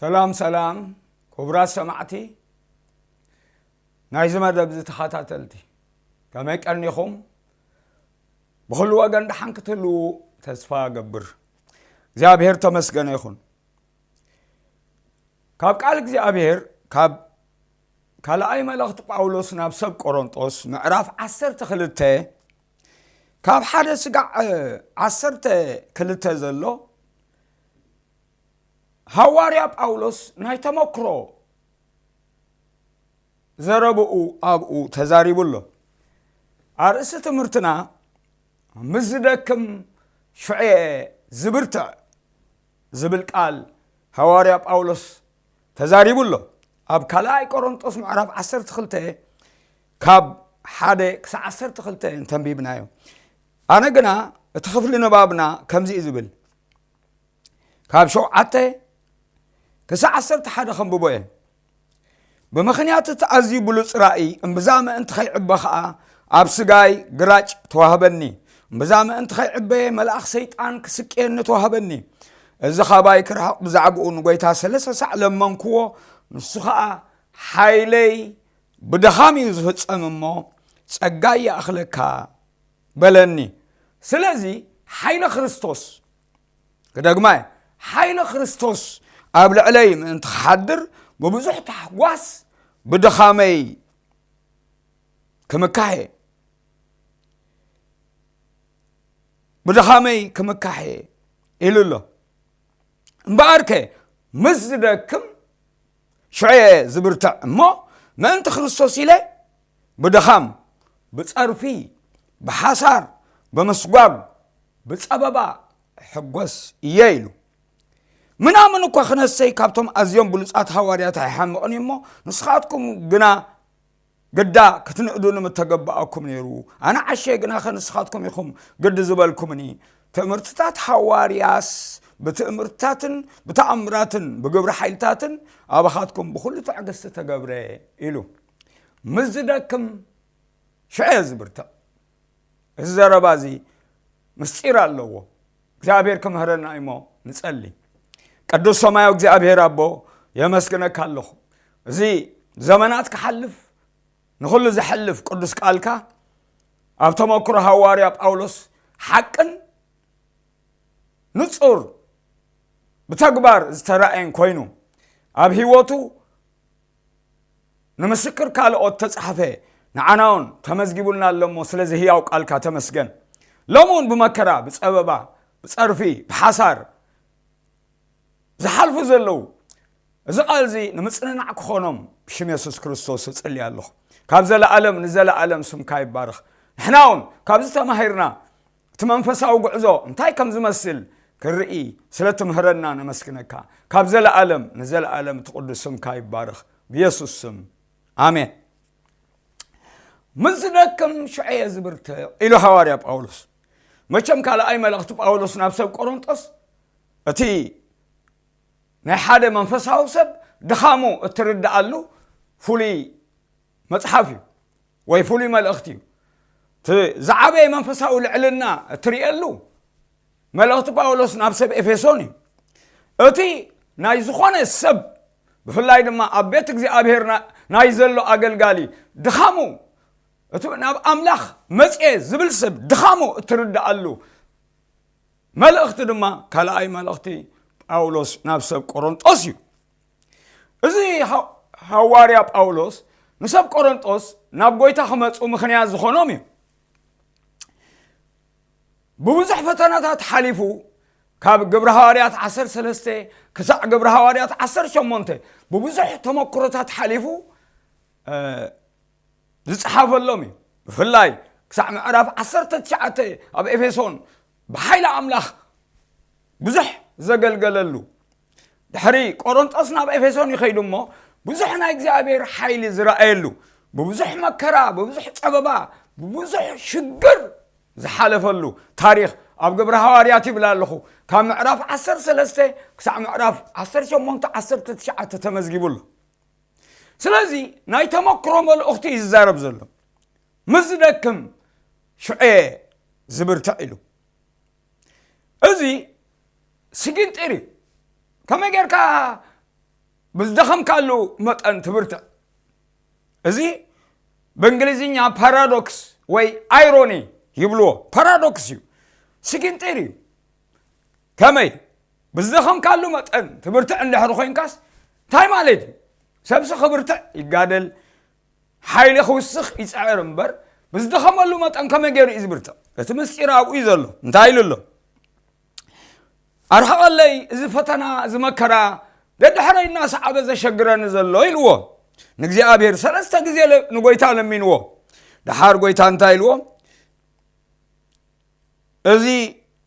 ሰላም ሰላም ክቡራት ሰማዕቲ ናይዚ መደብ እዚ ተኸታተልቲ፣ ከመይ ቀኒኹም? ብኹሉ ወገን ደሓን ክትህልዉ ተስፋ እገብር። እግዚኣብሔር ተመስገነ ይኹን። ካብ ቃል እግዚኣብሔር፣ ካብ ካልኣይ መልእኽቲ ጳውሎስ ናብ ሰብ ቆሮንጦስ ምዕራፍ ዓሰርተ ክልተ፣ ካብ ሓደ ስጋዕ ዓሰርተ ክልተ ዘሎ፣ ሃዋርያ ጳውሎስ ናይ ተመክሮ ዘረብኡ ኣብኡ ተዛሪቡ ኣሎ። ኣርእስቲ ትምህርትና ምስ ዝደክም ሽዑ እየ ዝብርትዕ ዝብል ቃል ሃዋርያ ጳውሎስ ተዛሪቡ ኣሎ። ኣብ ካልኣይ ቆሮንጦስ ምዕራፍ ዓሰርተ ክልተ ካብ ሓደ ክሳዕ ዓሰርተ ክልተ እንተንቢብናዮ። ኣነ ግና እቲ ክፍሊ ንባብና ከምዚ እዩ ዝብል። ካብ ሸውዓተ ክሳዕ ዓሰርተ ሓደ ከንብቦ እየ። ብምኽንያት እቲ ኣዝዩ ብሉጽ ራእይ፣ እምብዛ ምእንቲ ኸይዕበ ኸኣ ኣብ ስጋይ ግራጭ ተዋህበኒ። እምብዛ ምእንቲ ኸይዕበ መልኣኽ ሰይጣን ክስቅየኒ ተዋህበኒ። እዚ ኻባይ ክርሕቕ ብዛዕባኡ ንጐይታ ሰለስተ ሳዕ ለመንክዎ። ንሱ ኸኣ፣ ሓይለይ ብድኻም እዩ ዝፍጸም እሞ፣ ጸጋይ ይኣኽለካ በለኒ። ስለዚ ሓይሊ ክርስቶስ፣ ክደግማ እየ፣ ሓይሊ ክርስቶስ ኣብ ልዕለይ ምእንቲ ክሓድር፣ ብብዙሕ ታሕጓስ ብድኻመይ ክምካሕ እየ። ብድኻመይ ክምካሕ እየ ኢሉ ኣሎ። እምበኣርከ ምስ ዝደክም ሽዑ እየ ዝብርትዕ እሞ፣ ምእንቲ ክርስቶስ ኢለ ብድኻም፣ ብጸርፊ፣ ብሓሳር፣ ብምስጓግ፣ ብጸበባ እሕጎስ እየ ኢሉ። ምናምን እኳ ክነሰይ ካብቶም ኣዝዮም ብሉጻት ሃዋርያት ኣይሓምቕን እዩ እሞ፣ ንስኻትኩም ግና ግዳ ክትንእዱኒ ምተገባኣኩም ነይሩ። ኣነ ዓሸ ግናኸ ንስኻትኩም ኢኹም ግዲ ዝበልኩምኒ። ትእምርትታት ሃዋርያስ ብትእምርትታትን ብተኣምራትን ብግብሪ ሓይልታትን ኣባኻትኩም ብኹሉ ትዕግስቲ ተገብረ ኢሉ። ምስ ዝደክም ሽዑ እየ ዝብርትዕ። እዚ ዘረባ እዚ ምስጢር ኣለዎ። እግዚኣብሔር ክምህረና እሞ ንጸሊ። ቅዱስ ሰማያዊ እግዚኣብሔር ኣቦ፣ የመስግነካ ኣለኹ። እዚ ዘመናት ክሓልፍ፣ ንኹሉ ዘሕልፍ ቅዱስ ቃልካ ኣብ ተመክሮ ሃዋርያ ጳውሎስ ሓቅን ንጹር ብተግባር ዝተራእየን ኮይኑ፣ ኣብ ህይወቱ ንምስክር ካልኦት ተጻሕፈ፣ ንዓና እውን ተመዝጊቡልና ኣሎ እሞ፣ ስለዚ ህያው ቃልካ ተመስገን። ሎሚ እውን ብመከራ፣ ብጸበባ፣ ብጸርፊ፣ ብሓሳር ዝሓልፉ ዘለዉ፣ እዚ ቃል እዚ ንምጽንናዕ ክኾኖም ብሽም የሱስ ክርስቶስ እጽሊ ኣለኹ። ካብ ዘለኣለም ንዘለኣለም ስምካ ይባረኽ። ንሕና እውን ካብዚ ተማሂርና፣ እቲ መንፈሳዊ ጉዕዞ እንታይ ከም ዝመስል ክርኢ ስለ ትምህረና ነመስግነካ። ካብ ዘለኣለም ንዘለኣለም እቲ ቅዱስ ስምካ ይባረኽ። ብየሱስ ስም፣ ኣሜን። ምስ ዝደክም ሽዑ እየ ዝብርትዕ ኢሉ ሃዋርያ ጳውሎስ። መቸም ካልኣይ መልእኽቲ ጳውሎስ ናብ ሰብ ቆሮንጦስ፣ እቲ ናይ ሓደ መንፈሳዊ ሰብ ድኻሙ እትርድኣሉ ፍሉይ መጽሓፍ እዩ፣ ወይ ፍሉይ መልእኽቲ እዩ። እቲ ዝዓበየ መንፈሳዊ ልዕልና እትርእየሉ መልእኽቲ ጳውሎስ ናብ ሰብ ኤፌሶን እዩ። እቲ ናይ ዝኾነ ሰብ፣ ብፍላይ ድማ ኣብ ቤት እግዚኣብሔር ና-፣ ናይ ዘሎ ኣገልጋሊ ድኻሙ፣ እቲ ናብ ኣምላኽ መጽኤ ዝብል ሰብ ድኻሙ እትርድኣሉ መልእኽቲ ድማ ካልኣይ መልእኽቲ ጳውሎስ ናብ ሰብ ቆሮንጦስ እዩ። እዚ ሃ-፣ ሃዋርያ ጳውሎስ ንሰብ ቆሮንጦስ ናብ ጐይታ ክመጹ ምኽንያት ዝኾኖም እዩ። ብብዙሕ ፈተናታት ሓሊፉ፣ ካብ ግብሪ ሃዋርያት ዓሰርተ ሰለስተ ክሳዕ ግብሪ ሃዋርያት ዓሰርተ ሸሞንተ ብብዙሕ ተመክሮታት ሓሊፉ፣ እ፣ ዝጸሓፈሎም እዩ። ብፍላይ ክሳዕ ምዕራፍ ዓሰርተ ትሽዓተ ኣብ ኤፌሶን ብሓይሊ ኣምላኽ ብዙሕ ዘገልገለሉ፣ ድሕሪ ቆሮንጦስ ናብ ኤፌሶን ይኸይዱ እሞ፣ ብዙሕ ናይ እግዚኣብሔር ሓይሊ ዝረኣየሉ፣ ብብዙሕ መከራ፣ ብብዙሕ ጸበባ፣ ብብዙሕ ሽግር ዝሓለፈሉ ታሪኽ ኣብ ግብሪ ሃዋርያት ይብል ኣለኹ። ካብ ምዕራፍ ዓሰርተ ሰለስተ ክሳዕ ምዕራፍ ዓሰርተ ሸሞንተ፣ ዓሰርተ ትሽዓተ ተመዝጊቡ ኣሎ። ስለዚ ናይ ተመክሮ መልእኽቲ እዩ ዝዛረብ ዘሎ። ምስ ዝደክም ሽዑ እየ ዝብርትዕ ኢሉ። እዚ ስጊንጢር እዩ። ከመይ ጌርካ ብዝደኸምካሉ መጠን ትብርትዕ። እዚ ብእንግሊዝኛ ፓራዶክስ ወይ ኣይሮኒ ይብልዎ። ፓራዶክስ እዩ፣ ስጊንጢር እዩ። ከመይ? ብዝደኸምካሉ መጠን ትብርትዕ እንድሕር ኮይንካስ እንታይ ማለት እዩ? ሰብሲ ክብርትዕ ይጋደል፣ ሓይሊ ክውስኽ ይጽዕር እምበር፣ ብዝደኸመሉ መጠን ከመይ ገይሩ እዩ ዝብርትዕ? እቲ ምስጢር ኣብኡ እዩ ዘሎ። እንታይ ኢሉ ኣሎ? ኣርሕቐለይ እዚ ፈተና፣ እዚ መከራ፣ ደድሕረይ እናሰዓበ ዘሸግረኒ ዘሎ ኢልዎ። ንእግዚኣብሔር ሰለስተ ግዜ ለ-፣ ንጎይታ ለሚንዎ። ደሓር ጎይታ እንታይ ኢልዎ? እዚ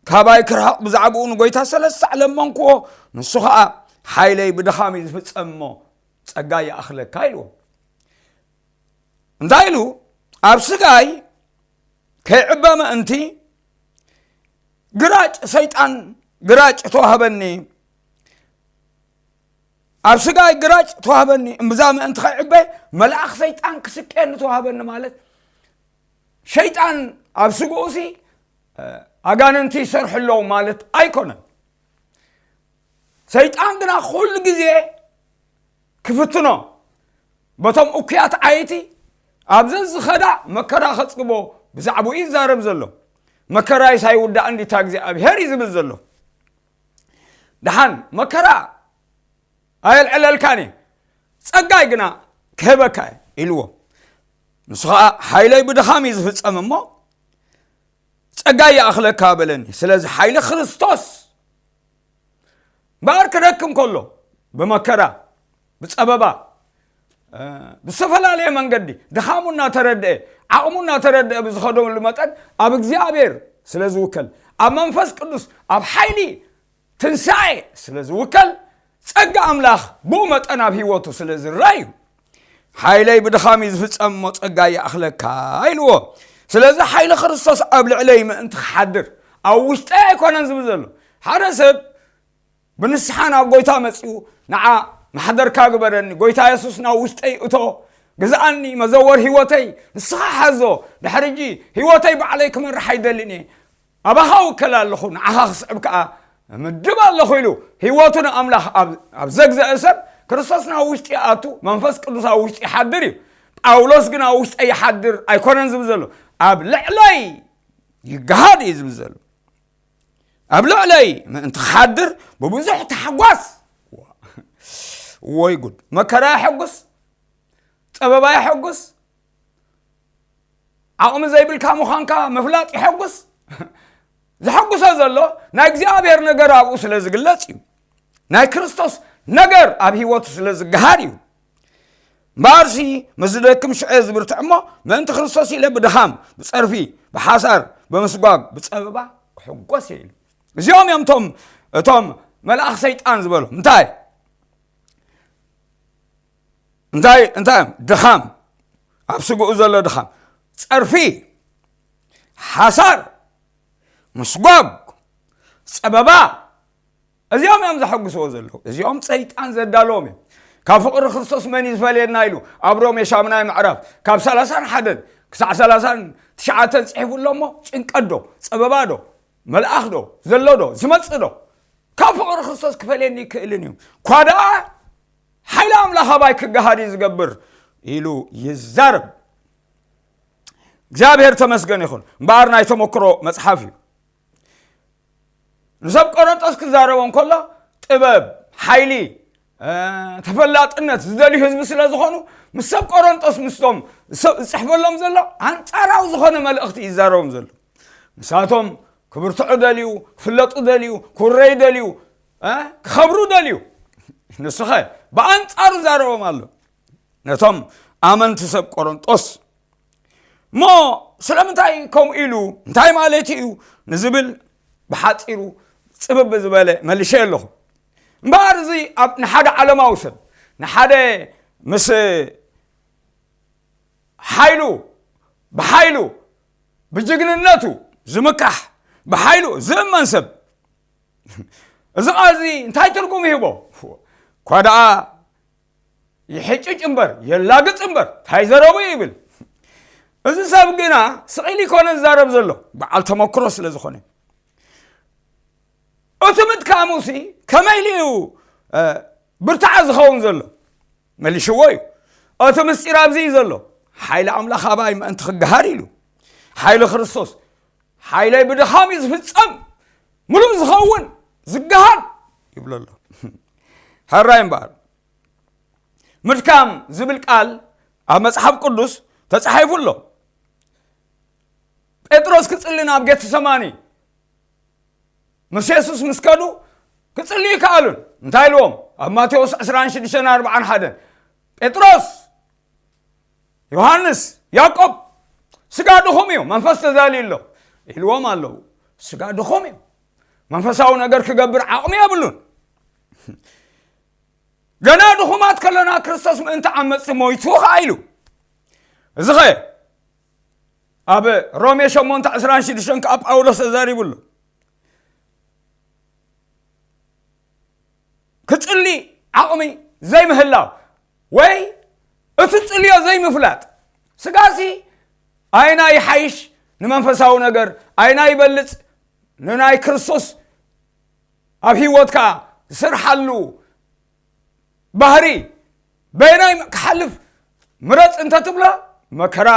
ካባይ ክርሕቕ ብዛዕባኡ ንጎይታ ሰለስተ ሳዕ ለመንክዎ። ንሱ ኸኣ ሓይለይ ብድኻም እዩ ዝፍጸም እሞ ጸጋ ይኣኽለካ ኢልዎ። እንታይ ኢሉ? ኣብ ስጋይ ከይዕበ ምእንቲ ግራጭ ሰይጣን ግራጭ ተዋህበኒ። ኣብ ስጋይ ግራጭ ተዋህበኒ፣ እምብዛ ምእንቲ ከይዕበ መልኣኽ ሰይጣን ክስቀየኒ ተዋህበኒ ማለት፣ ሸይጣን ኣብ ስግኡሲ፣ እ፣ ኣጋንንቲ ይሰርሑ ኣለዉ ማለት ኣይኮነን። ሰይጣን ግና ኩሉ ግዜ ክፍትኖ፣ በቶም እኩያት ዓይቲ ኣብ ዘዝኸዳ መከራ ከጽግቦ ብዛዕባኡ ይዛረብ ዘሎ። መከራይስ ኣይውዳእን ዲታ እግዚኣብሔር እዩ ዝብል ዘሎ። ደሓን መከራ ኣየልዕለልካን እየ፣ ጸጋይ ግና ክህበካ እየ ኢልዎ። ንሱ ኸኣ ሓይለይ ብድኻም እዩ ዝፍጸም እሞ ጸጋይ ይኣኽለካ በለኒ። ስለዚ ሓይሊ ክርስቶስ እምበኣር ክደክም ከሎ ብመከራ፣ ብጸበባ፣ እ፣ ብዝተፈላለየ መንገዲ ድኻሙ እናተረድአ፣ ዓቕሙ እናተረድአ ብዝኸደሉ መጠን ኣብ እግዚኣብሔር ስለ ዝውከል፣ ኣብ መንፈስ ቅዱስ፣ ኣብ ሓይሊ ትንሳኤ ስለ ዝውከል፣ ጸጋ ኣምላኽ ብኡ መጠን ኣብ ህይወቱ ስለ ዝረኣዩ፣ ሓይለይ ብድኻም እዩ ዝፍጸም እሞ ጸጋ ይኣኽለካ ኢልዎ። ስለዚ ሓይሊ ክርስቶስ ኣብ ልዕለይ ምእንቲ ክሓድር፣ ኣብ ውሽጠይ ኣይኮነን ዝብል ዘሎ። ሓደ ሰብ ብንስሓ ናብ ጎይታ መጺኡ፣ ንዓ ማሕደርካ ግበረኒ፣ ጎይታ የሱስ ናብ ውሽጠይ እቶ፣ ግዝኣኒ፣ መዘወር ህይወተይ፣ ንስኻ ሓዞ፣ ድሕሪ ሕጂ ህይወተይ ባዕለይ ክመርሕ ኣይደልን እየ፣ ኣባኻ ውከል ኣለኹ፣ ንዓኻ ክስዕብ ከኣ ምድብ ኣለኹ ኢሉ ህይወቱ ንኣምላኽ ኣብ፣ ኣብ ዘግዘአ ሰብ፣ ክርስቶስ ናብ ውሽጢ ይኣቱ፣ መንፈስ ቅዱስ ኣብ ውሽጢ ይሓድር እዩ። ጳውሎስ ግን ኣብ ውሽጠይ ይሓድር ኣይኮነን ዝብል ዘሎ፣ ኣብ ልዕለይ ይገሃድ እዩ ዝብል ዘሎ። ኣብ ልዕለይ ምእንቲ ክሓድር ብብዙሕ ታሕጓስ። ወይ ጉድ! መከራ የሐጉስ፣ ጸበባ የሐጉስ፣ ዓቕሚ ዘይብልካ ምዃንካ ምፍላጥ የሐጉስ። ዘሐጉሶ ዘሎ ናይ እግዚኣብሔር ነገር ኣብኡ ስለ ዝግለጽ እዩ። ናይ ክርስቶስ ነገር ኣብ ህይወቱ ስለ ዝገሃር እዩ። እምበኣርሲ ምስ ዝደክም ሽዑ እየ ዝብርትዕ እሞ፣ ምእንቲ ክርስቶስ ኢለ ብድኻም፣ ብጸርፊ፣ ብሓሳር፣ ብምስጓግ፣ ብጸበባ ክሕጎስ እየ ኢሉ። እዚኦም እዮም እቶም፣ እቶም መልኣኽ ሰይጣን ዝበሎም። እንታይ? እንታይ፣ እንታይ እዮም? ድኻም፣ ኣብ ስግኡ ዘሎ ድኻም፣ ጸርፊ፣ ሓሳር፣ ምስጓግ፣ ጸበባ፣ እዚኦም እዮም ዘሐጉስዎ ዘለዉ። እዚኦም ሰይጣን ዘዳለዎም እዮም። ካብ ፍቕሪ ክርስቶስ መን እዩ ዝፈልየና ኢሉ ኣብ ሮሜ ሻምናይ ምዕራፍ ካብ ሰላሳን ሓደን ክሳዕ ሰላሳን ትሽዓተን ጽሒፉ ኣሎ እሞ፣ ጭንቀት ዶ፣ ጸበባ ዶ፣ መልኣኽ ዶ፣ ዘሎ ዶ፣ ዝመጽእ ዶ፣ ካብ ፍቕሪ ክርስቶስ ክፈልየኒ ይክእልን እዩ። እኳ ደኣ ሓይሊ ኣምላኽ ኣባይ ክገሃድ እዩ ዝገብር ኢሉ ይዛረብ። እግዚኣብሔር ተመስገን ይኹን። እምበኣር ናይ ተመክሮ መጽሓፍ እዩ። ንሰብ ቆሮንጦስ ክዛረቦም ከሎ ጥበብ፣ ሓይሊ፣ እ፣ ተፈላጥነት ዝደልዩ ህዝቢ ስለ ዝኾኑ፣ ምስ ሰብ ቆሮንጦስ ምስቶም ሰብ ዝጽሕፈሎም ዘሎ ኣንጻራዊ ዝኾነ መልእኽቲ ይዛረቦም ዘሎ። ንሳቶም ክብርትዑ ደልዩ፣ ክፍለጡ ደልዩ፣ ክውረዩ ደልዩ፣ እ፣ ክኸብሩ ደልዩ። ንሱኸ ብኣንጻሩ ዛረቦም ኣሎ። ነቶም ኣመንቲ ሰብ ቆሮንጦስ እሞ ስለምንታይ ከምኡ ኢሉ እንታይ ማለት እዩ ንዝብል ብሓጺሩ ጽብብ ዝበለ መልሸ ኣለኹ። እምበኣር እዚ ኣብ ንሓደ ዓለማዊ ሰብ፣ ንሓደ ምስ ሓይሉ፣ ብሓይሉ፣ ብጅግንነቱ ዝምካሕ፣ ብሓይሉ ዝእመን ሰብ፣ እዚ ቃል እዚ እንታይ ትርጉም ይህቦ? እኳ ደኣ ይሕጭጭ እምበር፣ የላግጽ እምበር፣ እንታይ ዘረቡ ይብል። እዚ ሰብ ግና ስቕ ኢሉ ይኮነ ዝዛረብ ዘሎ፣ በዓል ተመክሮ ስለ ዝኾነ። እቲ ምድካሙሲ ከመይ ኢሉ እዩ፣ እ፣ ብርታዐ ዝኸውን ዘሎ? መሊሽዎ እዩ። እቲ ምስጢር ኣብዚ እዩ ዘሎ። ሓይሊ ኣምላኽ ኣባይ ምእንቲ ክገሃር ኢሉ። ሓይሊ ክርስቶስ፣ ሓይለይ ብድኻም እዩ ዝፍጸም፣ ምሉእ ዝኸውን፣ ዝገሃር ይብሎ ኣሎ። ሕራይ እምበኣር፣ ምድካም ዝብል ቃል ኣብ መጽሓፍ ቅዱስ ተጻሒፉ ኣሎ። ጴጥሮስ ክጽሊ ናብ ጌተሰማኒ ምስ የሱስ ምስ ከዱ ክጽልዩ ይከኣሉን። እንታይ ኢልዎም? ኣብ ማቴዎስ ዕስራን ሽዱሽተን ኣርባዓን ሓደን፣ "ጴጥሮስ፣ ዮሃንስ፣ ያዕቆብ፣ ስጋ ድኹም እዩ፣ መንፈስ ተዛልዩ ኣሎ" ኢልዎም ኣለዉ። ስጋ ድኹም እዩ፣ መንፈሳዊ ነገር ክገብር ዓቕሚ የብሉን። ገና ድኹማት ከለና ክርስቶስ ምእንቲ ዓመፅቲ ሞይቱ ኸዓ ኢሉ። እዚ ኸ ኣብ ሮሜ ሸሞንተ ዕስራን ሽዱሽተን ከዓ ጳውሎስ ተዛሪቡ ኣሎ። ክጽሊ ዓቕሚ ዘይምህላው ወይ እቲ ጽልዮ ዘይምፍላጥ። ስጋሲ ኣይና ይሓይሽ ንመንፈሳዊ ነገር፣ ኣይና ይበልጽ ንናይ ክርስቶስ ኣብ ህይወትካ ዝሰርሓሉ ባህሪ በየናይ ክሓልፍ ምረጽ እንተትብሎ፣ መከራ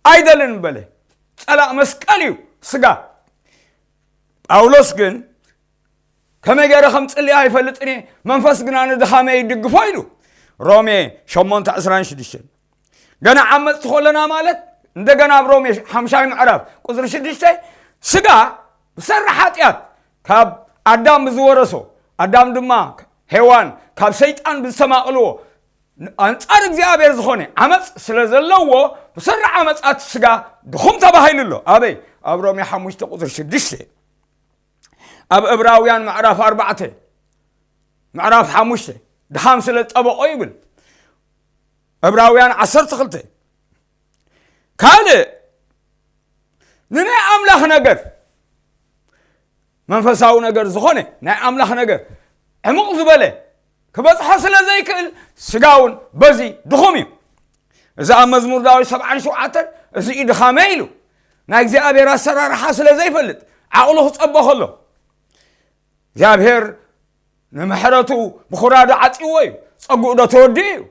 ኣይደልን በለ። ጸላእ መስቀል እዩ ስጋ። ጳውሎስ ግን፣ "ከመይ ገይረ ከም ጽልኢ ኣይፈልጥን እየ፣ መንፈስ ግና ንድኻመይ ይድግፎ" ኢሉ። ሮሜ ሸሞንተ ዕስራን ሽዱሽተን። ገና ዓመጽቲ ኾለና ማለት፣ እንደገና ኣብ ሮሜ ሓምሻይ ምዕራፍ ቁጽሪ ሽዱሽተ፣ ስጋ ብሰሪ ሓጢኣት ካብ ኣዳም ብዝወረሶ፣ ኣዳም ድማ ሄዋን ካብ ሰይጣን ብዝተማቕልዎ፣ ኣንጻር እግዚኣብሔር ዝኾነ ዓመጽ ስለ ዘለዎ፣ ብሰሪ ዓመጻት ስጋ ድኹም ተባሂሉ ኣሎ። ኣበይ? ኣብ ሮሜ ሓሙሽተ ቁጽሪ ሽዱሽተ። ኣብ ዕብራውያን ምዕራፍ ኣርባዕተ፣ ምዕራፍ ሓሙሽተ፣ ድኻም ስለ ዝጠበቖ ይብል። ዕብራውያን ዓሰርተ ክልተ። ካልእ፣ ንናይ ኣምላኽ ነገር፣ መንፈሳዊ ነገር ዝኾነ ናይ ኣምላኽ ነገር ዕሙቕ ዝበለ ክበጽሖ ስለ ዘይክእል፣ ስጋ እውን በዚ ድኹም እዩ። እዚ ኣብ መዝሙር ዳዊት ሰብዓን ሸውዓተን፣ "እዚ እዩ ድኻመይ" ኢሉ፣ ናይ እግዚኣብሔር ኣሰራርሓ ስለ ዘይፈልጥ፣ ዓቕሉ ክጸቦ ከሎ፣ እግዚኣብሔር ንምሕረቱ ብኹራዱ ዓጺዎ እዩ። ጸጉኡ ዶ ተወዲኡ እዩ?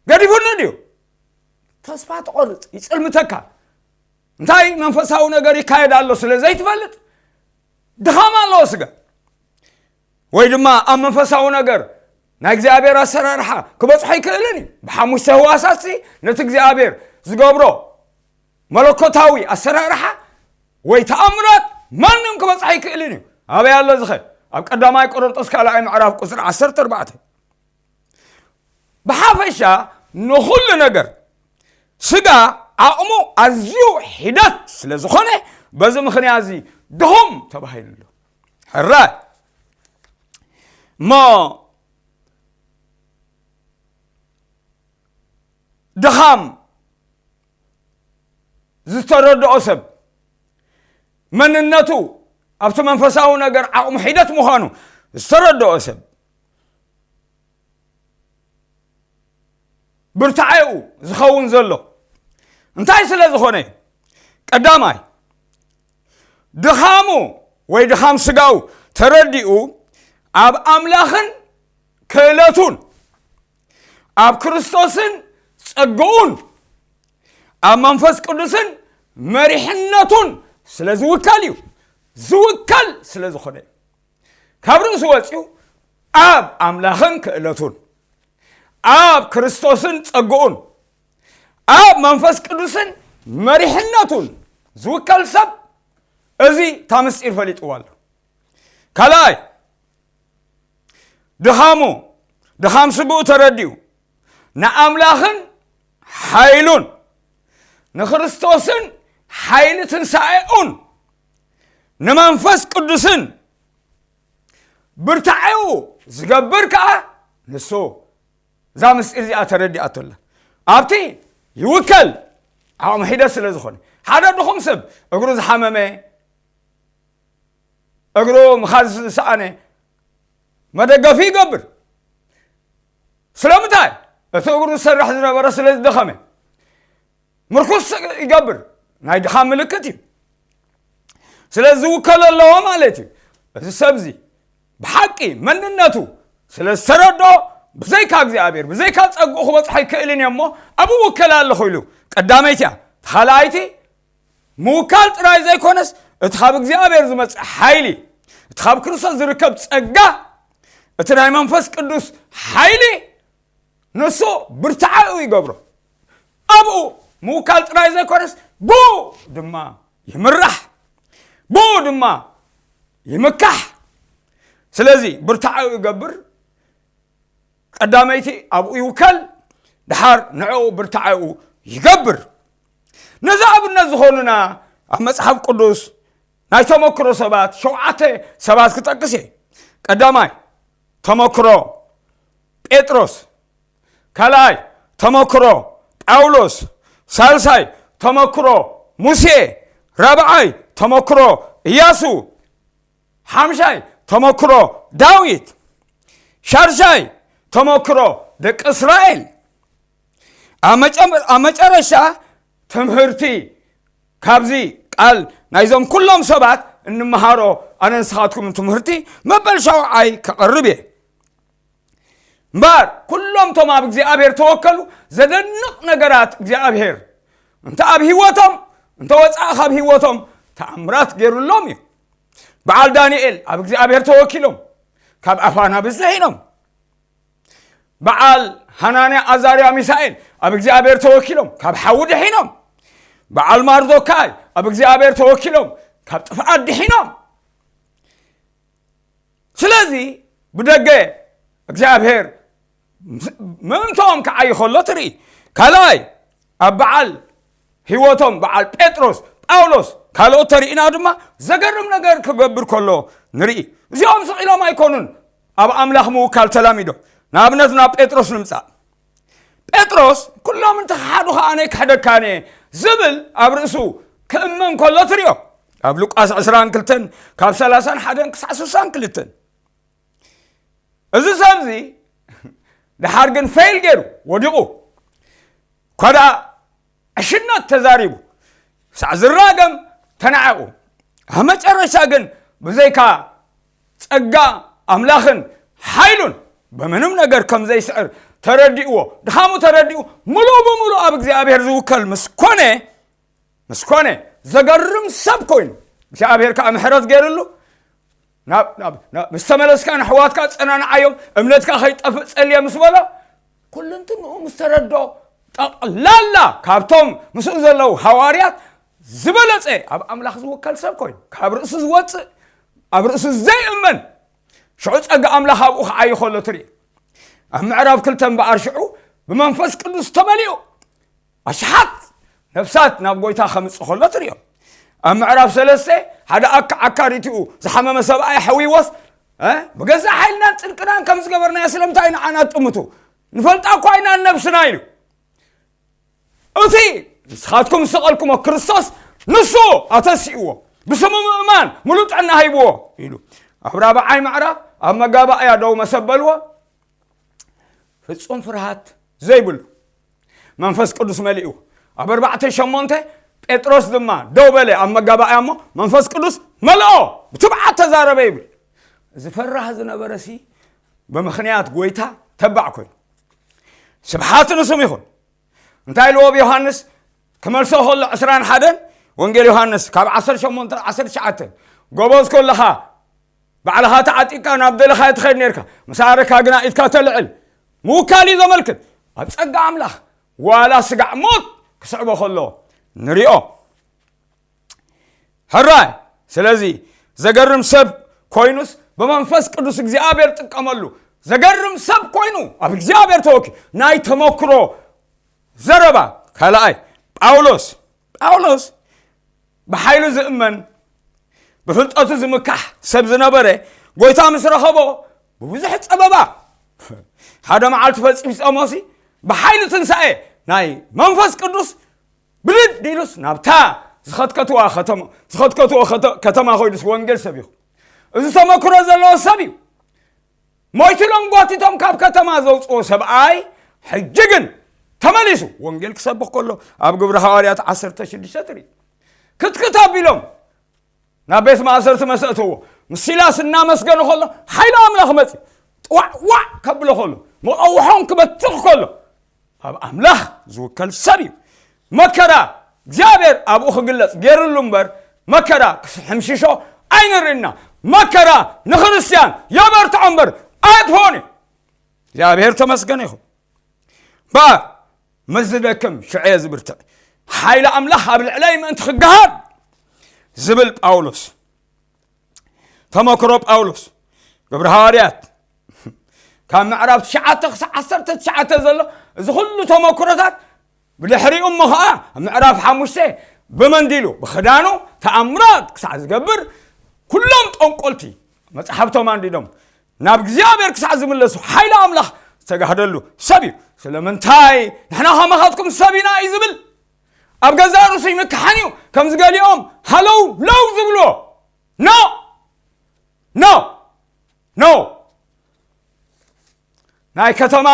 ገዲፉኒ ድዩ? ተስፋ ትቆርጽ፣ ይጽልምተካ። እንታይ መንፈሳዊ ነገር ይካየድ ኣሎ ስለ ዘይትፈልጥ፣ ድኻም ኣለዎ ስጋ። ወይ ድማ ኣብ መንፈሳዊ ነገር ናይ እግዚኣብሔር ኣሰራርሓ ክበጽሖ ኣይክእልን እዩ። ብሓሙሽተ ህዋሳትሲ ነቲ እግዚኣብሔር ዝገብሮ መለኮታዊ ኣሰራርሓ ወይ ተኣምራት ማንም ክበጽሖ ኣይክእልን እዩ። ኣበይ ኣሎ ዝኸ? ኣብ ቀዳማይ ቆሮንጦስ ካልኣይ ምዕራፍ ቁጽሪ ዓሰርተ ኣርባዕተ። ብሓፈሻ ንኹሉ ነገር ስጋ ዓቕሙ ኣዝዩ ሒደት ስለ ዝኾነ፣ በዚ ምኽንያት እዚ ድኹም ተባሂሉ ኣሎ። ሕራይ እሞ ድኻም ዝተረድኦ ሰብ፣ መንነቱ ኣብቲ መንፈሳዊ ነገር ዓቕሙ ሒደት ምዃኑ ዝተረድኦ ሰብ፣ ብርታዐኡ ዝኸውን ዘሎ እንታይ ስለ ዝኾነ እዩ? ቀዳማይ፣ ድኻሙ ወይ ድኻም ስጋኡ ተረዲኡ፣ ኣብ ኣምላኽን ክእለቱን፣ ኣብ ክርስቶስን ጸግኡን፣ ኣብ መንፈስ ቅዱስን መሪሕነቱን ስለ ዝውከል እዩ። ዝውከል ስለ ዝኾነ እዩ። ካብ ርእሱ ወጺኡ ኣብ ኣምላኽን ክእለቱን፣ ኣብ ክርስቶስን ጸግኡን፣ ኣብ መንፈስ ቅዱስን መሪሕነቱን ዝውከል ሰብ፣ እዚ እታ ምስጢር ፈሊጥዎ ኣሎ። ካልኣይ፣ ድኻሙ፣ ድኻም ስግኡ ተረዲኡ፣ ንኣምላኽን ሓይሉን፣ ንክርስቶስን ሓይሊ ትንሳኤኡን፣ ንመንፈስ ቅዱስን ብርታዐኡ ዝገብር ከኣ ንሱ እዛ ምስጢር እዚኣ ተረዲኣቶ ኣላ። ኣብቲ ይውከል፣ ዓቕሙ ሒደት ስለ ዝኾነ። ሓደ ድኹም ሰብ፣ እግሩ ዝሓመመ፣ እግሩ ምኻድ ዝሰኣነ መደገፊ ይገብር። ስለምንታይ? እቲ እግሩ ዝሰርሕ ዝነበረ ስለ ዝደኸመ። ምርኩስ ይገብር። ናይ ድኻም ምልክት እዩ። ስለዚ ዝውከል ኣለዎ ማለት እዩ። እዚ ሰብ እዚ ብሓቂ መንነቱ ስለ ዝተረዶ፣ ብዘይካ እግዚኣብሔር፣ ብዘይካ ጸግኡ ክበጽሖ ኣይክእልን እየ እሞ፣ ኣብኡ ውከል ኣለኹ ኢሉ። ቀዳመይቲ እያ። ካልኣይቲ፣ ምውካል ጥራይ ዘይኮነስ፣ እቲ ካብ እግዚኣብሔር ዝመጽእ ሓይሊ፣ እቲ ካብ ክርስቶስ ዝርከብ ጸጋ፣ እቲ ናይ መንፈስ ቅዱስ ሓይሊ፣ ንሱ ብርታዐኡ ይገብሮ። ኣብኡ ምውካል ጥራይ ዘይኮነስ፣ ብኡ ድማ ይምራሕ፣ ብኡ ድማ ይምካሕ። ስለዚ ብርታዐኡ ይገብር። ቀዳመይቲ ኣብኡ ይውከል፣ ድሓር ንዕኡ ብርታዐኡ ይገብር። ነዚ ኣብነት ዝኾኑና ኣብ መጽሓፍ ቅዱስ ናይ ተመክሮ ሰባት ሸውዓተ ሰባት ክጠቅስ እየ። ቀዳማይ ተመክሮ ጴጥሮስ፣ ካልኣይ ተመክሮ ጳውሎስ፣ ሳልሳይ ተመክሮ ሙሴ፣ ራብዓይ ተመክሮ ኢያሱ፣ ሓምሻይ ተመክሮ ዳዊት፣ ሻድሻይ ተመክሮ ደቂ እስራኤል። ኣብ መጨ-፣ ኣብ መጨረሻ ትምህርቲ ካብዚ ቃል ናይዞም ኩሎም ሰባት እንመሃሮ ኣነ ንስኻትኩም ትምህርቲ መበል ሸውዓይ ከቕርብ እየ። እምበኣር ኩሎም እቶም ኣብ እግዚኣብሔር ተወከሉ ዘደንቕ ነገራት እግዚኣብሔር እንተ ኣብ ህይወቶም እንተ ወፃእ ካብ ህይወቶም ተኣምራት ገይሩሎም እዩ። በዓል ዳንኤል ኣብ እግዚኣብሔር ተወኪሎም ካብ ኣፍ ኣናብስ ድሒኖም። በዓል ሃናንያ፣ ኣዛርያ፣ ሚሳኤል ኣብ እግዚኣብሔር ተወኪሎም ካብ ሓዊ ድሒኖም። በዓል ማርዶካይ ኣብ እግዚኣብሔር ተወኪሎም ካብ ጥፍኣት ድሒኖም። ስለዚ ብደገ እግዚኣብሔር ምእንትኦም ክዓዪ ከሎ ትርኢ። ካልኣይ ኣብ በዓል ህይወቶም በዓል ጴጥሮስ፣ ጳውሎስ፣ ካልኦት ተሪእና ድማ ዘገርም ነገር ክገብር ከሎ ንርኢ። እዚኦም ስቕ ኢሎም ኣይኮኑን ኣብ ኣምላኽ ምውካል ተላሚዶም። ንኣብነት ናብ ጴጥሮስ ንምጻእ። ጴጥሮስ ኩሎም እንተኸሓዱ ኸኣ ኣነ ክሕደካን እየ ዝብል ኣብ ርእሱ ክእመን ከሎ ትሪኦ። ኣብ ሉቃስ ዕስራን ክልተን ካብ ሰላሳን ሓደን ክሳዕ ስሳን ክልተን። እዚ ሰብዚ ድሓር ግን ፌል ገይሩ ወዲቑ። ኳዳ ዕሽነት ተዛሪቡ ሳዕ ዝራገም ተናዕቑ። ኣብ መጨረሻ ግን ብዘይካ ጸጋ ኣምላኽን ሓይሉን ብምንም ነገር ከም ዘይስዕር ተረዲእዎ። ድኻሙ ተረዲኡ ምሉእ ብምሉእ ኣብ እግዚኣብሔር ዝውከል ምስ ኮነ፣ ምስ ኮነ ዘገርም ሰብ ኮይኑ እግዚኣብሔር ከዓ ምሕረት ገይርሉ ናብ፣ ናብ፣ ናብ፣ ምስ ተመለስካ ንሕዋትካ ጸናንዓዮም፣ እምነትካ ከይጠፍእ ጸልየ ምስ በሎ፣ ኩልንትንኡ ምስ ተረድኦ፣ ጠቕላላ ካብቶም ምስኡ ዘለዉ ሃዋርያት ዝበለጸ ኣብ ኣምላኽ ዝውከል ሰብ ኮይኑ፣ ካብ ርእሱ ዝወጽእ፣ ኣብ ርእሱ ዘይእመን፣ ሽዑ ጸጋ ኣምላኽ ኣብኡ ክዓዩ ከሎ ትርኢ። ኣብ ምዕራፍ ክልተ እምበኣር ሽዑ ብመንፈስ ቅዱስ ተመሊኡ ኣሽሓት ነፍሳት ናብ ጎይታ ከምጽእ ከሎ ትርእዮ። ኣብ ምዕራፍ ሰለስተ ሓደ ኣካ-፣ ኣካሪትኡ ዝሓመመ ሰብኣይ ሓዊዎስ፣ እ፣ ብገዛእ ሓይልናን ጽድቅናን ከም ዝገበርናዮ ስለምንታይ ንዓና ትጥምቱ? ንፈልጣ እኳ ኢና ንነብስና ኢሉ። እቲ ንስኻትኩም ዝሰቐልኩሞ ክርስቶስ ንሱ ኣተሲእዎ፣ ብስሙ ምእማን ምሉእ ጥዕና ሂብዎ ኢሉ። ኣብ ራብዓይ ምዕራፍ ኣብ መጋባእያ ደው መሰበልዎ። ፍጹም ፍርሃት ዘይብሉ መንፈስ ቅዱስ መሊኡ። ኣብ ኣርባዕተ ሸሞንተ ጴጥሮስ ድማ ደው በለ ኣብ መጋባእያ እሞ መንፈስ ቅዱስ መልኦ ብትብዓት ተዛረበ ይብል። ዝፈራህ ዝነበረ ሲ ብምኽንያት ጎይታ ተባዕ ኮይኑ። ስብሓት ንስም ይኹን። እንታይ ኢልዎ ብ ዮሃንስ ክመልሶ ከሎ ዕስራን ሓደን ወንጌል ዮሃንስ ካብ ዓሰርተ ሸሞንተ ዓሰርተ ትሽዓተ ጎበዝ ከለኻ ባዕልኻ ተዓጢቕካ ናብ ደለኻዮ ትኸይድ ነርካ፣ ምስ ኣረካ ግና ኢድካ ተልዕል ምውካል እዩ ዘመልክት። ኣብ ጸጋ ኣምላኽ ዋላ ስጋዕ ሞት ክስዕቦ ከሎ ንሪኦ። ሕራይ። ስለዚ ዘገርም ሰብ ኮይኑስ ብመንፈስ ቅዱስ እግዚኣብሔር ጥቀመሉ። ዘገርም ሰብ ኮይኑ ኣብ እግዚኣብሔር ተወኪ ናይ ተመክሮ ዘረባ። ካልኣይ ጳውሎስ ጳውሎስ ብሓይሉ ዝእመን ብፍልጠቱ ዝምካሕ ሰብ ዝነበረ ጎይታ ምስ ረኸቦ ብብዙሕ ጸበባ ሓደ መዓልቲ ፈጺሙ ጸሞሲ ብሓይሉ ትንሳኤ ናይ መንፈስ ቅዱስ ብድድ ኢሉስ ናብታ ዝኸትከትዋ ከተማ ዝኸትከትዎ ከተ-፣ ከተማ ኮይኑስ ወንጌል ሰቢኹ። እዚ ተመክሮ ዘለዎ ሰብ እዩ። ሞይትሎም ጓቲቶም ካብ ከተማ ዘውፅዎ ሰብኣይ ሕጂ ግን ተመሊሱ ወንጌል ክሰብኽ ከሎ ኣብ ግብሪ ሃዋርያት ዓሰርተ ሽዱሽተ ትርኢ ክትክት ኣቢሎም ናብ ቤት ማእሰርቲ መሰእተዎ። ምስ ሲላስ እናመስገኑ ከሎ ሓይሊ ኣምላኽ መፂ። ጥዋዕዋዕ ከብሎ ከሎ፣ መቐውሖም ክበትኽ ከሎ፣ ኣብ ኣምላኽ ዝውከል ሰብ እዩ። መከራ እግዚኣብሔር ኣብኡ ክግለጽ ገይሩሉ እምበር፣ መከራ ክሕምሽሾ ኣይንርእና። መከራ ንክርስትያን የበርትዖ እምበር ኣየጥፍኦን እዩ። እግዚኣብሔር ተመስገን ይኹን። እምበኣር ምስ ዝደክም ሽዑ እየ ዝብርትዕ፣ ሓይሊ ኣምላኽ ኣብ ልዕለይ ምእንቲ ክገሃድ ዝብል ጳውሎስ። ተመክሮ ጳውሎስ፣ ግብሪ ሃዋርያት፣ ካብ ምዕራፍ ትሽዓተ ክሳብ ዓሰርተ ትሽዓተ ዘሎ፣ እዚ ኩሉ ተመክሮታት፣ ብድሕሪኡ እሞ ኸዓ ኣብ ምዕራፍ ሓሙሽተ ብመንዲሉ፣ ብኽዳኑ ተኣምራት ክሳዕ ዝገብር፣ ኩሎም ጠንቆልቲ መጽሓፍቶም ኣንዲዶም ናብ እግዚኣብሔር ክሳዕ ዝምለሱ ሓይሊ ኣምላኽ ዝተጋህደሉ ሰብ እዩ። ስለምንታይ ንሕና ከማኻትኩም ሰብ ኢና እዩ ዝብል? ኣብ ገዛእ ርእሱ ይምክሓን እዩ። ከምዚ ገሊኦም ሃለው ለው ዝብልዎ። ኖ! ኖ! ኖ! ናይ ከተማ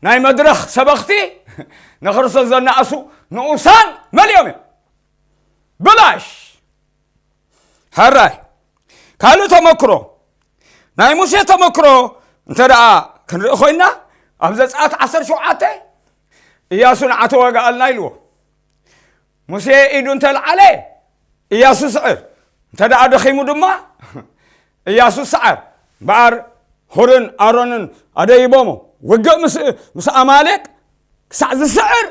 ናይ መድረኽ ሰበኽቲ ንክርስቶስ ዘናእሱ ንኡሳን መሊኦም እዮም። ብላሽ! ሕራይ! ካልእ ተመክሮ፣ ናይ ሙሴ ተመክሮ እንተ ደኣ ክንርኢ ኮይና፣ ኣብ ዘጸኣት ዓሰርተ ሸውዓተ፣ እያሱ ንዓ ተዋግኣልና ኢልዎ። ሙሴ ኢዱ እንተ ለዓለ፣ እያሱ ስዕር፣ እንተ ደኣ ደኺሙ ድማ፣ እያሱ ሰዓር። እምበኣር ሁርን ኣሮንን ኣደይቦሞ፣ ውግእ ምስ፣ ምስ ኣማሌቅ ክሳዕ ዝስዕር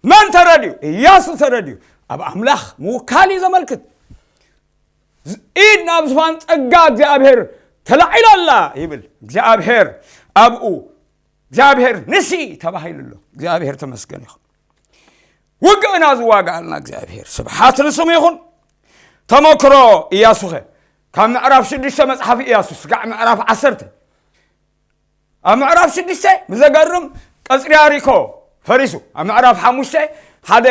መን ተረድዩ? እያሱ ተረድዩ። ኣብ ኣምላኽ ምውካል እዩ ዘመልክት። ዝ-፣ ኢድ ናብ ዝፋን ጸጋ እግዚኣብሔር ተላዒላ ኣላ ይብል። እግዚኣብሔር ኣብኡ፣ እግዚኣብሔር ንሲ ተባሂሉ ኣሎ። እግዚኣብሔር ተመስገን ይኹን። ውግእና ዝዋጋኣልና እግዚኣብሔር ስብሓት ንስሙ ይኹን። ተመክሮ እያሱኸ ካብ ምዕራፍ ሽዱሽተ መጽሓፍ እያሱ ስጋዕ ምዕራፍ ዓሰርተ፣ ኣብ ምዕራፍ ሽዱሽተ ብዘገርም ቀጽሪ ያሪኮ ፈሪሱ። ኣብ ምዕራፍ ሓሙሽተ ሓደ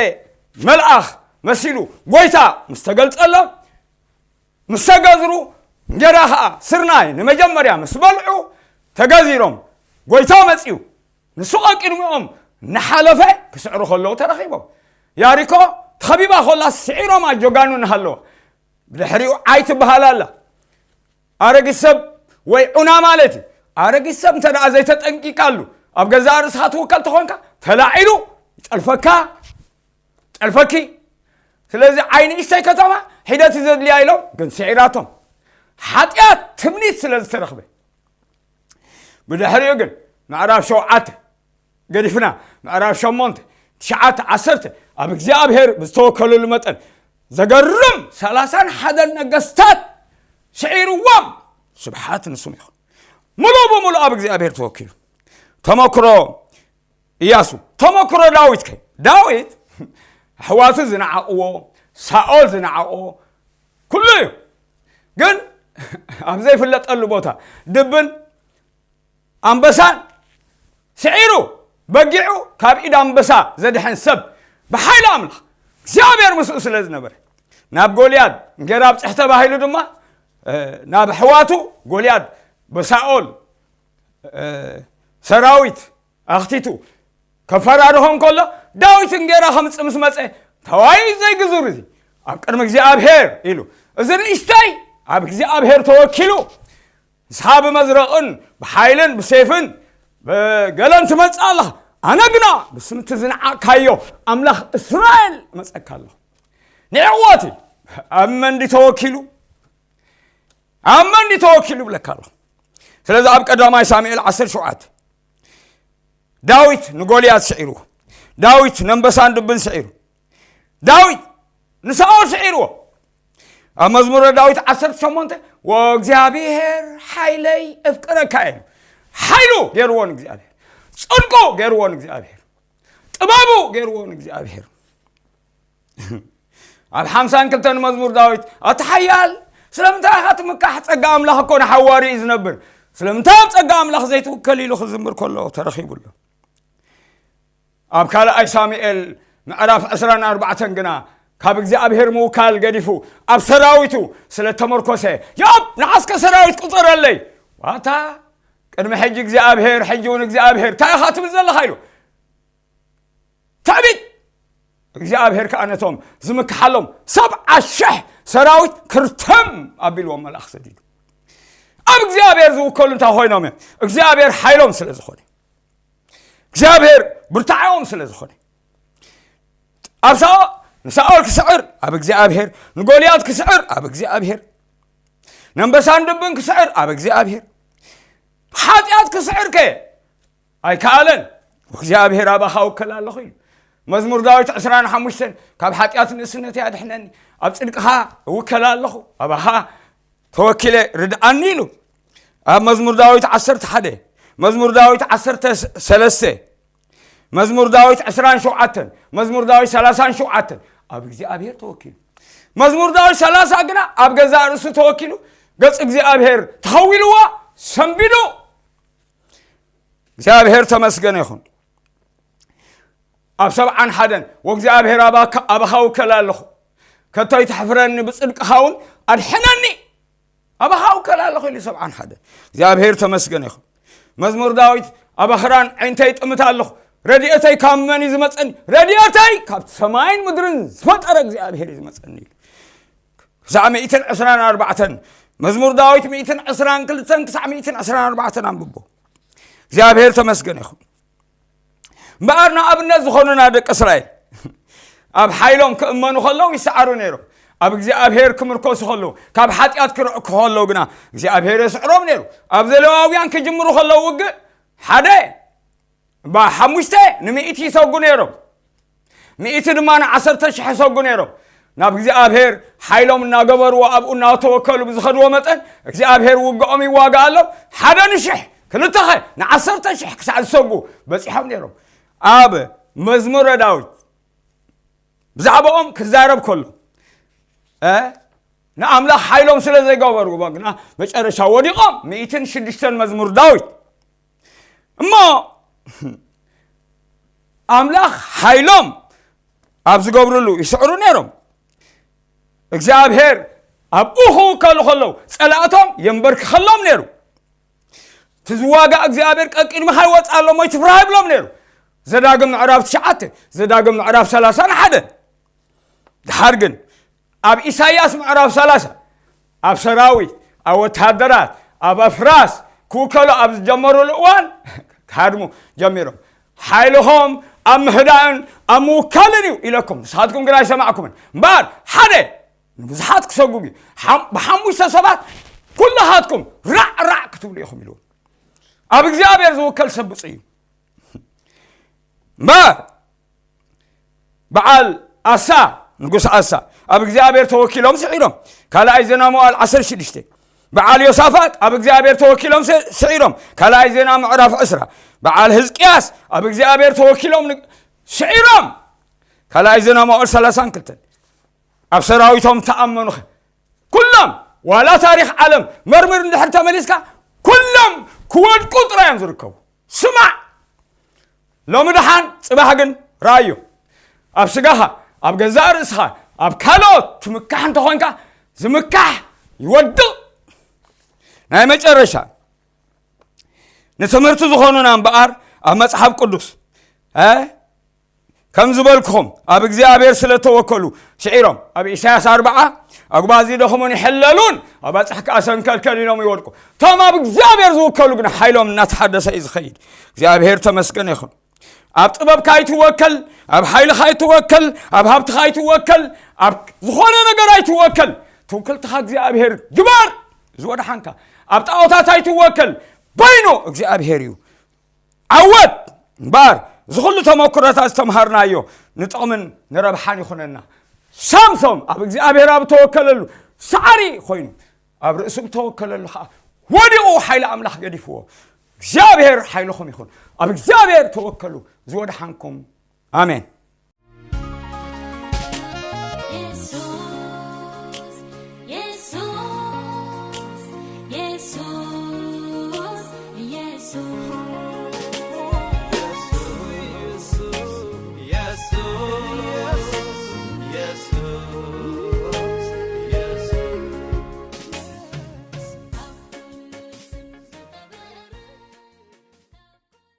መልኣኽ መሲሉ ጎይታ ምስ ተገልጸሎም፣ ምስ ተገዝሩ፣ እንጌራ ኸኣ ስርናይ ንመጀመርያ ምስ በልዑ፣ ተገዚሮም፣ ጎይታ መጺኡ፣ ንሱ ቐቂድሚኦም እናሓለፈ ክስዕሩ ከለዉ ተረኺቦም። ያሪኮ ተኸቢባ ኮላ ስዒሮም ኣጆጋኑ እናሃለዋ፣ ብድሕሪኡ ዓይ ትበሃል ኣላ። ኣረጊት ሰብ ወይ ዑና ማለት እዩ። ኣረጊት ሰብ እንተ ደኣ ዘይተጠንቂቃሉ፣ ኣብ ገዛእ ርእስኻ ትውከል ተኾንካ፣ ተላዒሉ ይጠልፈካ፣ ጠልፈኪ። ስለዚ ዓይ ንእሽተይ ከተማ ሒደት ዘድልያ ኢሎም ግን ስዒራቶም። ሓጢኣት ትምኒት ስለ ዝተረኽበ። ብድሕሪኡ ግን ምዕራፍ ሸውዓተ ገዲፍና፣ ምዕራፍ ሸሞንተ፣ ትሽዓተ፣ ዓሰርተ ኣብ እግዚኣብሔር ብዝተወከሉሉ መጠን ዘገርም ሰላሳን ሓደን ነገስታት ስዒርዎም። ስብሓት ንስሙ ይኹን። ሙሉእ ብሙሉእ ኣብ እግዚኣብሔር ተወኪሉ። ተመክሮ እያሱ፣ ተመክሮ ዳዊት ከ? ዳዊት ኣሕዋቱ ዝነዓቕዎ፣ ሳኦል ዝነዓቕዎ፣ ኩሉ እዩ። ግን ኣብ ዘይፍለጠሉ ቦታ ድብን ኣንበሳን ስዒሩ፣ በጊዑ ካብ ኢድ ኣንበሳ ዘድሐን ሰብ ብሓይሊ ኣምላኽ እግዚኣብሔር ምስኡ ስለ ዝነበረ፣ ናብ ጎልያድ እንጌራ ኣብጽሕ ተባሂሉ ድማ፣ እ፣ ናብ ኣሕዋቱ ጎልያድ ብሳኦል፣ እ፣ ሰራዊት ኣኽቲቱ ከፈራርሆ እንከሎ፣ ዳዊት እንጌራ ከምጽእ ምስ መጸ፣ ተዋይ ዘይግዙር እዚ ኣብ ቅድሚ እግዚኣብሔር ኢሉ፣ እዚ ንእሽተይ ኣብ እግዚኣብሔር ተወኪሉ፣ ንስኻ ብመዝረቕን ብሓይልን ብሴፍን ብገለን ትመጽእ ኣለኻ፣ ኣነ ግና ብስምቲ ዝነዓቕካዮ ኣምላኽ እስራኤል እመጸካ ኣለኹ። ንዕወቲ ኣብ መን ድዩ ተወኪሉ? ኣብ መን ድዩ ተወኪሉ ይብለካ ኣለኹ። ስለዚ ኣብ ቀዳማይ ሳሙኤል ዓሰርተ ሸውዓተ ዳዊት ንጎልያድ ስዒርዎ። ዳዊት ነንበሳን ድብን ስዒሩ። ዳዊት ንሳኦል ስዒርዎ። ኣብ መዝሙረ ዳዊት ዓሰርተ ሸሞንተ፣ "ወእግዚኣብሔር ሓይለይ እፍቅረካ" እዩ። ሓይሉ ገይርዎ ንእግዚኣብሔር፣ ጽድቁ ገይርዎ ንእግዚኣብሔር፣ ጥበቡ ገይርዎ ንእግዚኣብሔር። ኣብ ሓምሳን ክልተን መዝሙር ዳዊት፣ "ኣቲ ሓያል፣ ስለምንታይ ኢኻ ትምካሕ? ጸጋ ኣምላኽ እኮ ንሓዋሩ እዩ ዝነብር። ስለምንታይ ኣብ ጸጋ ኣምላኽ ዘይትውከል?" ኢሉ ክዝምር ከሎ ተረኺቡ ኣሎ። ኣብ ካልኣይ ሳሙኤል ምዕራፍ ዕስራን ኣርባዕተን ግና ካብ እግዚኣብሔር ምውካል ገዲፉ ኣብ ሰራዊቱ ስለ ተመርኮሰ፣ "ያብ ንዓስከ ሰራዊት ቁጸረለይ!" ዋታ ቅድሚ ሕጂ እግዚኣብሔር፣ ሕጂ እውን እግዚኣብሔር፣ እንታይ ኢኻ ትብል ዘለኻ? ኢሉ ትዕቢት። እግዚኣብሔር ከኣ ነቶም ዝምክሓሎም ሰብዓ ሽሕ ሰራዊት ክርተም ኣቢልዎም መልኣኽ ሰዲዱ። ኣብ እግዚኣብሔር ዝውከሉ እንታይ ኮይኖም እዮም? እግዚኣብሔር ሓይሎም ስለ ዝኾነ፣ እግዚኣብሔር ብርታዖም ስለ ዝኾነ፣ ኣብ ሳኦ ንሳኦል ክስዕር ኣብ እግዚኣብሔር፣ ንጎልያድ ክስዕር ኣብ እግዚኣብሔር፣ ነንበሳን ድብን ክስዕር ኣብ እግዚኣብሔር፣ ሓጢኣት ክስዕር ከ ኣይከኣለን። እግዚኣብሔር ኣባኻ እውከል ኣለኹ ኢሉ። መዝሙር ዳዊት ዕስራን ሓሙሽተን ካብ ሓጢኣት ንእስነተይ ኣድሕነኒ፣ ኣብ ጽድቅኻ እውከል ኣለኹ፣ ኣባኻ ተወኪለ ርድኣኒ ኢሉ። ኣብ መዝሙር ዳዊት ዓሰርተ ሓደ፣ መዝሙር ዳዊት ዓሰርተ ሰለስተ፣ መዝሙር ዳዊት ዕስራን ሸውዓተን፣ መዝሙር ዳዊት ሰላሳን ሸውዓተን ኣብ እግዚኣብሔር ተወኪሉ። መዝሙር ዳዊት ሰላሳ ግና ኣብ ገዛእ ርእሱ ተወኪሉ፣ ገጽ እግዚኣብሔር ተኸዊልዎ ሰንቢዱ። እግዚኣብሔር ተመስገነ ይኹን። ኣብ ሰብዓን ሓደን ወእግዚኣብሔር ኣባካ-፣ ኣባኻ ውከል ኣለኹ፣ ከቶ ኣይትሕፍረኒ፣ ብጽድቅኻ እውን ኣድሕነኒ፣ ኣባኻ ውከል ኣለኹ ኢሉ ሰብዓን ሓደን። እግዚኣብሔር ተመስገነ ይኹን። መዝሙር ዳዊት ኣብ ኣኽራን ዓይንተይ ጥምት ኣለኹ፣ ረድኤተይ ካብ መን እዩ ዝመጸኒ? ረድኤተይ ካብ ሰማይን ምድርን ዝፈጠረ እግዚኣብሔር እዩ ዝመጸኒ ኢሉ። ክሳዕ ሚእትን ዕስራን ኣርባዕተን፣ መዝሙር ዳዊት ሚእትን ዕስራን ክልተን ክሳዕ ሚእትን ዕስራን ኣርባዕተን ኣንብቦ። እግዚኣብሔር ተመስገነ ይኹን። እምበኣር ንኣብነት ዝኾኑና ደቂ እስራኤል ኣብ ሓይሎም ክእመኑ ከለዉ ይሰዓሩ ነይሮም። ኣብ እግዚኣብሔር ክምርኮሱ ከለዉ፣ ካብ ሓጢኣት ክርሕቁ ከለዉ ግና እግዚኣብሔር የስዕሮም ነይሩ። ኣብ ዘሌዋውያን ክጅምሩ ከለዉ ውግእ ሓደ እባ ሓሙሽተ ንሚእቲ ይሰጉ ነይሮም። ሚእቲ ድማ ንዓሰርተ ሽሕ ይሰጉ ነይሮም። ናብ እግዚኣብሔር ሓይሎም እናገበርዎ ኣብኡ እናተወከሉ ብዝኸድዎ መጠን እግዚኣብሔር ውግኦም ይዋጋኣሎም። ሓደ ንሽሕ ክልተኸ ንዓሰርተ ሽሕ ክሳዕ ዝሰጉ በጺሖም ነይሮም። ኣብ መዝሙረ ዳዊት ብዛዕባኦም ክዛረብ ከሎ እ ንኣምላኽ ሓይሎም ስለ ዘይገበርዎ ግና መጨረሻ ወዲቖም። ሚእትን ሽዱሽተን መዝሙር ዳዊት እሞ ኣምላኽ ሓይሎም ኣብ ዝገብርሉ ይስዕሩ ነይሮም። እግዚኣብሔር ኣብኡ ክውከሉ ከለዉ ጸላእቶም የንበርክኸሎም ነይሩ። እቲ ዝዋጋእ እግዚኣብሔር ቀቂድምኻ ይወፅእ ኣሎ እሞ ይትፍራህ ይብሎም ነይሩ። ዘዳግም ምዕራፍ ትሽዓተ፣ ዘዳግም ምዕራፍ ሰላሳን ሓደን። ድሓር ግን ኣብ ኢሳይያስ ምዕራፍ ሰላሳ ኣብ ሰራዊት፣ ኣብ ወታደራት፣ ኣብ ኣፍራስ ክውከሉ ኣብ ዝጀመሩሉ እዋን ክሃድሙ ጀሚሮም። ሓይልኹም ኣብ ምህዳእን ኣብ ምውካልን እዩ ኢለኩም፣ ንስኻትኩም ግን ኣይሰማዕኩምን። እምበኣር ሓደ ንብዙሓት ክሰጉግ እዩ። ሓም-፣ ብሓሙሽተ ሰባት ኩልኻትኩም ራዕ ራዕ ክትብሉ ኢኹም ኢልዎም። ኣብ እግዚኣብሔር ዝውከል ሰብ ብፁዕ እዩ። እምበኣር በዓል ኣሳ፣ ንጉስ ኣሳ ኣብ እግዚኣብሔር ተወኪሎም ስዒሮም። ካልኣይ ዜና መዋዕል ዓሰርተ ሽዱሽተ። በዓል ዮሳፋጥ ኣብ እግዚኣብሔር ተወኪሎም ስ-፣ ስዒሮም። ካልኣይ ዜና ምዕራፍ ዕስራ። በዓል ህዝቅያስ ኣብ እግዚኣብሔር ተወኪሎም ን-፣ ስዒሮም። ካልኣይ ዜና መዋዕል ሰላሳን ክልተን። ኣብ ሰራዊቶም ተኣመኑኸ? ኩሎም፣ ዋላ ታሪኽ ዓለም መርምር እንድሕር ተመሊስካ፣ ኩሎም ክወድቁ ጥራይ እዮም ዝርከቡ። ስማዕ፣ ሎሚ ደሓን፣ ጽባሕ ግን ረኣዮ። ኣብ ስጋኻ፣ ኣብ ገዛእ ርእስኻ፣ ኣብ ካልኦት ትምካሕ እንተኾንካ፣ ዝምካሕ ይወድቕ። ናይ መጨረሻ፣ ንትምህርቲ ዝኾኑና እምበኣር ኣብ መጽሓፍ ቅዱስ፣ እ፣ ከም ዝበልኩኹም ኣብ እግዚኣብሔር ስለ ተወከሉ ስዒሮም። ኣብ ኢሳያስ ኣርብዓ፣ ኣጉባዝ ይደኽሙን ይሕለሉን፣ ኣባጽሕ ከኣ ሰንከልከል ኢሎም ይወድቁ። እቶም ኣብ እግዚኣብሔር ዝውከሉ ግን ሓይሎም እናተሓደሰ እዩ ዝኸይድ። እግዚኣብሔር ተመስገን ይኹን። ኣብ ጥበብካ ኣይትወከል፣ ኣብ ሓይልኻ ኣይትወከል፣ ኣብ ሃብትኻ ኣይትወከል፣ ኣብ ዝኾነ ነገር ኣይትወከል። ትውክልትኻ እግዚኣብሔር ግበር። ዝወድሓንካ ኣብ ጣዖታት ኣይትወከል። በይኑ እግዚኣብሔር እዩ። ዓወት እምበኣር፣ እዚ ኩሉ ተመክሮታት ዝተምሃርናዮ ንጥቕምን ንረብሓን ይኹነና። ሳምሶም ኣብ እግዚኣብሔር ኣብ ተወከለሉ ሳዕሪ ኮይኑ፣ ኣብ ርእሱ ብተወከለሉ ኸዓ ወዲቑ ሓይሊ ኣምላኽ ገዲፍዎ። እግዚኣብሔር ሓይልኹም ይኹን። ኣብ እግዚኣብሔር ተወከሉ፣ ዝወድሓንኩም። ኣሜን።